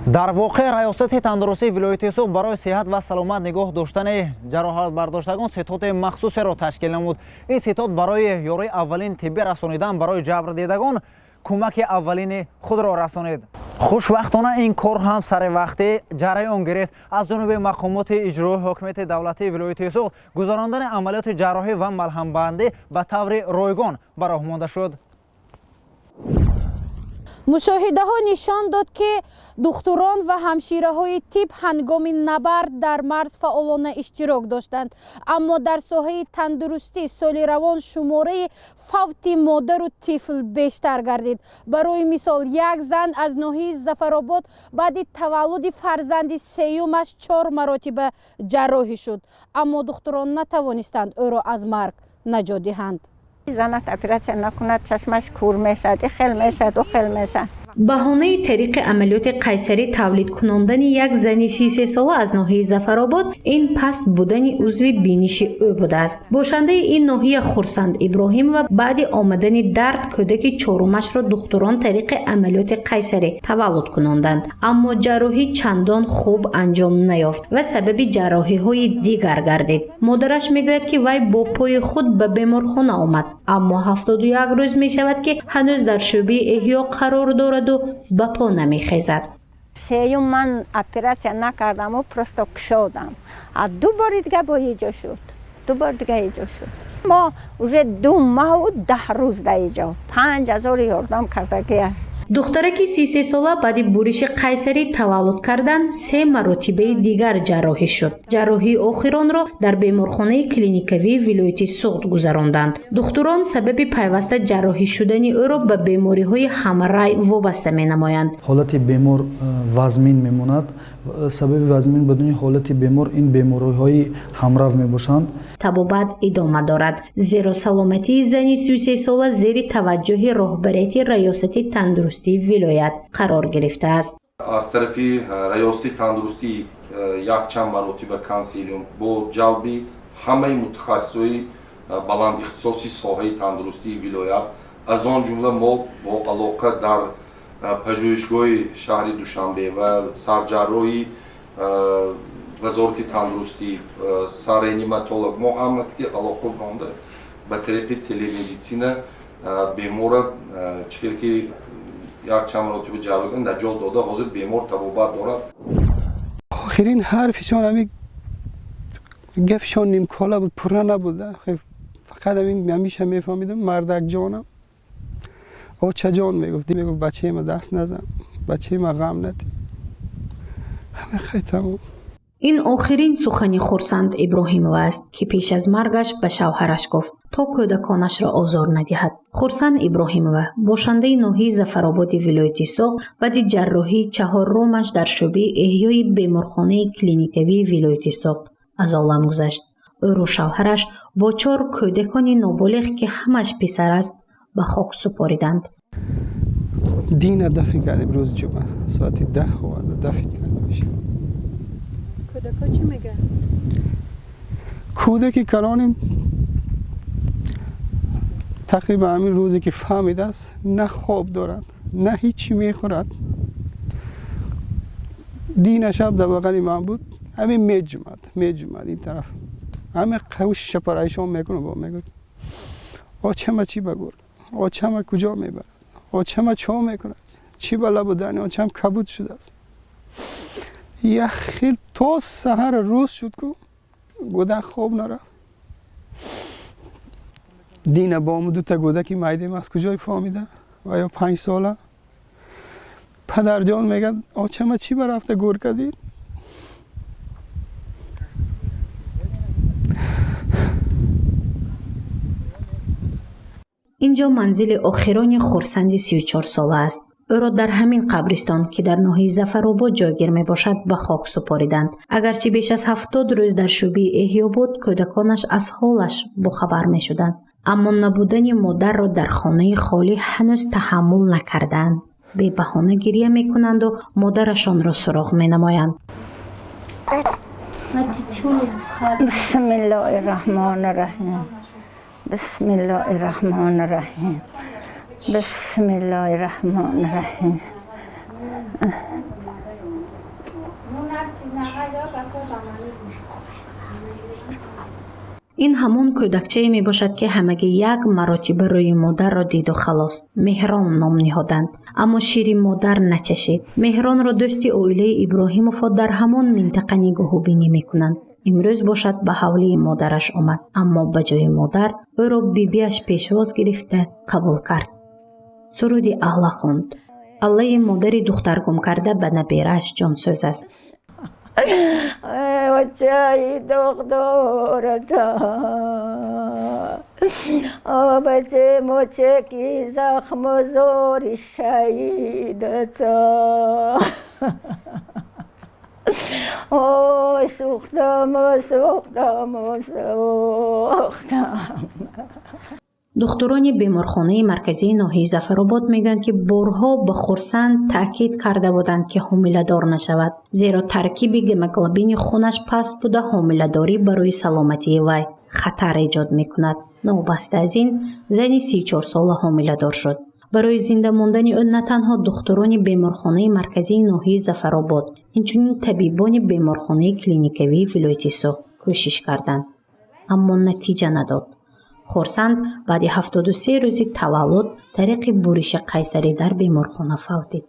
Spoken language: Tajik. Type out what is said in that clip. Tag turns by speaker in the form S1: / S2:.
S1: Дар воқеъ, Раёсати тандурустии вилояти Суғд барои сиҳат ва саломат нигоҳ доштани ҷароҳатбардоштагон ситоди махсусеро ташкил намуд. Ин ситод барои ёрии аввалин тиббӣ расонидан барои ҷабрдидагон кӯмаки аввалини худро расонид. Хушбахтона, ин кор ҳам саривақтӣ ҷараён гирифт. Аз ҷониби мақомоти иҷроии ҳокимияти давлатии вилояти Суғд гузарондани амалиёти ҷарроҳӣ ва малҳамбандӣ ба таври ройгон ба роҳ монда шуд.
S2: Мушоҳидаҳо нишон дод, ки духтурон ва ҳамшираҳои тиб ҳангоми набард дар марз фаъолона иштирок доштанд, аммо дар соҳаи тандурустӣ соли равон шумораи фавти модару тифл бештар гардид. Барои мисол, як зан аз ноҳияи Зафаробод баъди таваллуди фарзанди сеюмаш чор маротиба ҷарроҳӣ шуд, аммо духтурон натавонистанд ӯро аз марг наҷот диҳанд.
S3: Занат оператсия накунад, чашмаш кур мешавад, и хел мешавад, ӯ хел мешавад.
S4: Баҳонаи тариқи амалиёти қайсарӣ тавлид кунондани як зани 33сола аз ноҳияи Зафаробод ин паст будани узви биниши ӯ будааст. Бошандаи ин ноҳия Хурсанд Иброҳимова баъди омадани дард кӯдаки чорумашро духтурон тариқи амалиёти қайсарӣ таваллуд кунонданд, аммо ҷарроҳӣ чандон хуб анҷом наёфт ва сабаби ҷарроҳиҳои дигар гардид. Модараш мегӯяд, ки вай бо пои худ ба беморхона омад, аммо 71 рӯз мешавад, ки ҳанӯз дар шӯъбаи эҳё қарор дораду ба по намехезад.
S3: Сеюм ман оператсия накардаму просто кушодам, а ду бори дига бо иҷо шуд, ду бор дига иҷо шуд. Мо уже 2 маҳу 10 рӯз да иҷо 5000 ёрдам кардагӣ аст.
S4: Духтараки 33сола баъди буриши қайсарӣ таваллуд кардан се маротибаи дигар ҷарроҳӣ шуд. Ҷарроҳии охиронро дар беморхонаи клиникавии вилояти Суғд гузаронданд. Духтурон сабаби пайваста ҷарроҳӣ шудани ӯро ба бемориҳои ҳамрай вобаста менамоянд.
S5: Ҳолати бемор вазмин мемонад. Сабаби вазмин будани ҳолати бемор ин бемориҳои ҳамрав мебошанд.
S4: Табобат идома дорад, зеро саломатии зани 33сола зери таваҷҷӯҳи роҳбарияти Раёсати тандурустии вилоят қарор гирифтааст.
S6: Аз тарафи Раёсати тандурустӣ якчанд маротиба консилиум бо ҷалби ҳамаи мутахассисои баландихтисоси соҳаи тандурустии вилоят, аз он ҷумла мо бо алоқа дар пажӯҳишгоҳи шаҳри Душанбе ва сарҷарроҳи Вазорати тандурустӣ, сарреаниматолог, мо ҳамаки алоқа монда, ба тариқи телемедицина бемора чӣ хел ки якчанд маротиба ҷарроҳӣ наҷот дода, ҳозир бемор табобат дорад.
S7: Охирин ҳарфишон ҳами гапшон нимкола буд, пурра набуд. Фақат ҳамин ҳамиша мефаҳмидам: мардак ҷонам, очаҷон мегуфт. Мегуфт: бачаема даст назан, бачаема ғам надӣ. Ҳамин хай, тамом.
S4: Ин охирин сухани Хурсанд Иброҳимова аст, ки пеш аз маргаш ба шавҳараш гуфт, то кӯдаконашро озор надиҳад. Хурсанд Иброҳимова, бошандаи ноҳияи Зафарободи вилояти Суғд, баъди ҷарроҳии чаҳоррумаш дар шӯъбаи эҳёи беморхонаи клиникавии вилояти Суғд аз олам гузашт. Ӯро шавҳараш бо чор кӯдакони ноболиғ, ки ҳамаш писар аст, ба хок супориданд.
S7: Дина дафн кардем, рӯзи ҷумъа соати 10 оварда дафн кардемш.
S2: Кӯдакҳо чӣ мегӯянд?
S7: Кӯдаки калоним тақрибан ҳамин рӯзе ки фаҳмидааст, на хоб дорад, на ҳичи мехӯрад. Дина шаб дар бағали ман буд, ҳамин меҷумад, меҷумад ин тараф, ҳамин қавшиша парайшон мекунад, бо мегӯяд: очама чӣ ба гур, очама куҷо мебарад, очама чо мекунад, чӣ ба лабу дани очам кабуд шудааст. Як хел то саҳар рӯз шуд ку гӯдак хоб нарафт. Дина бо дута гӯдаки майдем аз куҷой фаҳмида ва ё 5сола падарҷон мегӯяд: очама чӣ ба рафта гӯр кардид?
S4: Ин ҷо манзили охирони Хурсанди 34сола аст. Ӯро дар ҳамин қабристон, ки дар ноҳияи Зафаробод ҷойгир мебошад, ба хок супориданд. Агарчи беш аз 70 рӯз дар шӯъбаи эҳё буд, кӯдаконаш аз ҳолаш бохабар мешуданд, аммо набудани модарро дар хонаи холӣ ҳанӯз таҳаммул накардаанд. Бебаҳона гиря мекунанду модарашонро суроғ менамоянд.
S3: Бисмиллоҳи раҳмони раҳим, бисмиллоҳи раҳмони раҳим, бисмиллоҳи раҳмони раҳим.
S4: Ин ҳамон кӯдакчае мебошад, ки ҳамагӣ як маротиба рӯи модарро диду халос. Меҳрон ном ниҳоданд, аммо шири модар начашид. Меҳронро дӯсти оилаи Иброҳимовҳо дар ҳамон минтақа нигоҳубинӣ мекунанд. Имрӯз бошад, ба ҳавлии модараш омад, аммо ба ҷои модар ӯро бибиаш пешвоз гирифта қабул кард, суруди алла хонд. Аллаи модари духтаргумкарда ба наберааш ҷонсӯз аст.
S3: Очаи доғдората, баче мочеки захмозори шаидата. Ой, сӯхтам, сӯхтам, сӯхтам.
S4: Духтурони беморхонаи марказии ноҳияи Зафаробод мегӯянд, ки борҳо ба Хурсанд таъкид карда буданд, ки ҳомиладор нашавад, зеро таркиби гемоглобини хунаш паст буда, ҳомиладорӣ барои саломатии вай хатар эҷод мекунад. Новобаста аз ин, зани 34сола ҳомиладор шуд. Барои зинда мондани ӯ на танҳо духтурони беморхонаи марказии ноҳияи Зафаробод, инчунин табибони беморхонаи клиникавии вилояти Суғд кӯшиш карданд, аммо натиҷа надод. Хурсанд баъди 73 рӯзи таваллуд тариқи буриши қайсарӣ дар беморхона фавтид.